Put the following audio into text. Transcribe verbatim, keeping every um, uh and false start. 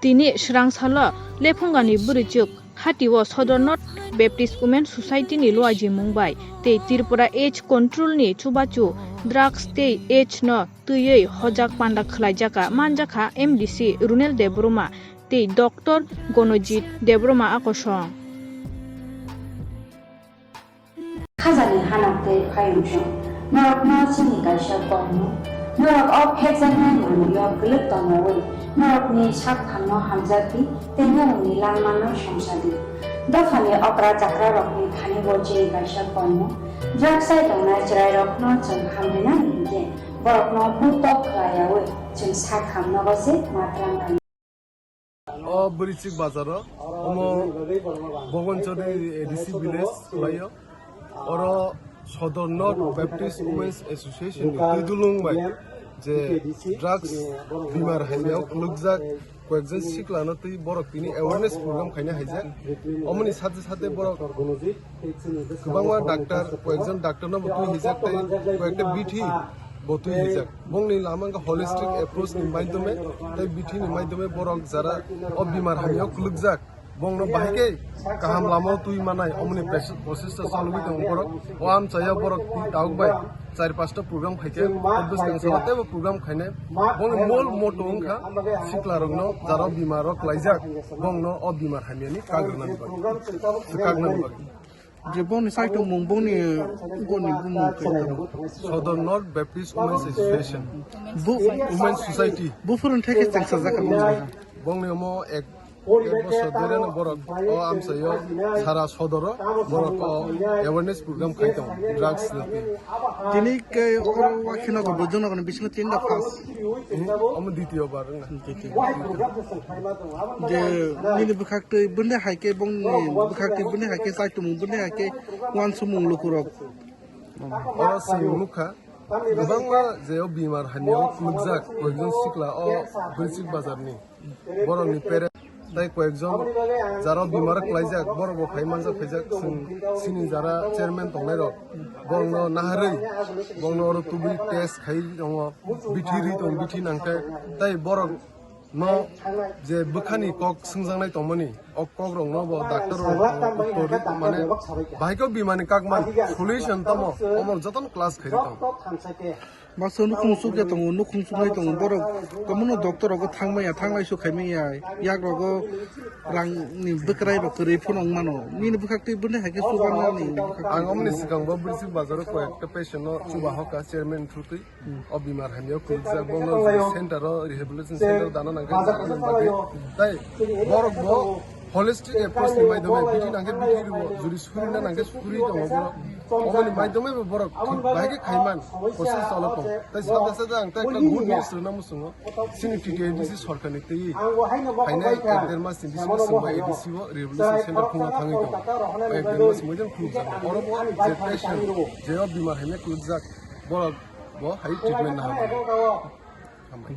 Tini swrang salo Lephungani bwrwichwk hatio Sodor North Baptist Women Society ni luaijimung bai tei Tripura Age Control ni chubachu drugs tei age no twiwi hojak panda khwlaijakha manjakha M D C Runel Debbarma tei Doctor Gonojit Debbarma akosong. Khajani hanok tei phaiyungsong, norokno chini kaisa kokno, norok o phekjaknai manwio kwlwk tongnaui, norokni saktharno hamjakdi tei norokni langmano songchadi. Dophani okra chakrarokni thani bo chini kaisa kokno, drugs chai tongnai chwrairokno chwng hamrina hinkhe borokno buttok khlaiyaui chwng sakham nogo se matwrang. O Bwrwichwk bazaro, omo Bogon Chaudhary A D C village khlaio. Oro Sodor North Baptist Women's Association ni twidulung bai je drugs bimar hamyao khulukjak koyekjon siklano twi borok tini awareness program khaina haijak. Omoni sate sate borok kwbangma doctor, koyekjon doctor no bo twi hijak tei koyekta bithi bo twi hijak. Bongni lama wngkha holistic approach ni maidome tei bithi ni maidome borok jara o bimar hamyao khulukjak. Bongno bahai khe kaham lama twi manai omoni pres-, process ta chalogwi tongo borok. O amchaya borok twi tabuk bai char pasta program khaikhe, o bwskang salo teibo program khainai. Bongni mol moto wngkha siklarokno jara o bimar rok klaijak, bongno o bimar hamyani kagrwnani bagwi, swkaknani bagwi. Je bongni saitung mung, bongni, bongni bumung khe tamo? Sodor North Baptist Women's Association. Bu- Women's Society. Buphuru theke chengsa jaka bongni. Bongni omo ek, ek bosor dere no borok o amchaio sara sodoro borok o awareness program khai tongo drugs ni. Tini ke oro wakhino go bojono go bisingo tinda pass. Hmm, omo ditiyo bar wngna. Je nini bwkhaktwi bwndai hai khe bongni bwkhaktwi bwndai hai khe chaitumung bwndai hai khe uansukmung lukurok. Oro chwng nukha kwbangma je o bimar hamya o khulukjak koyekjon sikla o Bwrwichwk bazarni borokni parent tei koyekjon jara o bimar o klaijak borok bo phai manjak phaijak chwng chini jara chairman tongnairok borokno naharwi borokno oro tubui test khai tongo. Bithi ri tong, bithi nangkhe tei borok no je bwkhani kok swngjaknai tongmani, o kok rok no bo doctor rok uttor ri, mane bahai khe bimani kakman solution tamo, omo jotono class khai ri tong. Baksa nukhung sukya tongo, nukhung suknai tongo, borok kwbangma doctor rogo thangmaya, thanglai su khaimaya, yak rogo rang ni bwkrai rok kwrwi phano wng mano. Nini bwkhak twi bwndai hai khe chubanani bwkhak twi. Ang omoni swkang bo Bwrwichwk bazar o koi ekta patient no chuba hoka chairman thutwi. O bimar hamya o khulukjak, bono center o rehabilitation center dana nangkhe dana bagwi. Tai borok bo holistic approach ni maidome bithi nangkhe bithi rwo, juri surina nangkhe suri tongo borok. Oboni maidome bo borok thik bahai khe khaiman process cholo tong. Tai sade sade ang tai ekta good news rwna muchungo. Chini T T A D C sorkar ni twi phainai ek der mas ni bisingo chwng bai A D C o rehabilitation center phunukna thangwi tongo. Ek der mas ni moidon khulukjak. Oro bo je patient, je o bimar hamya khulukjak, borok bo hai treatment na hamya. Hambai.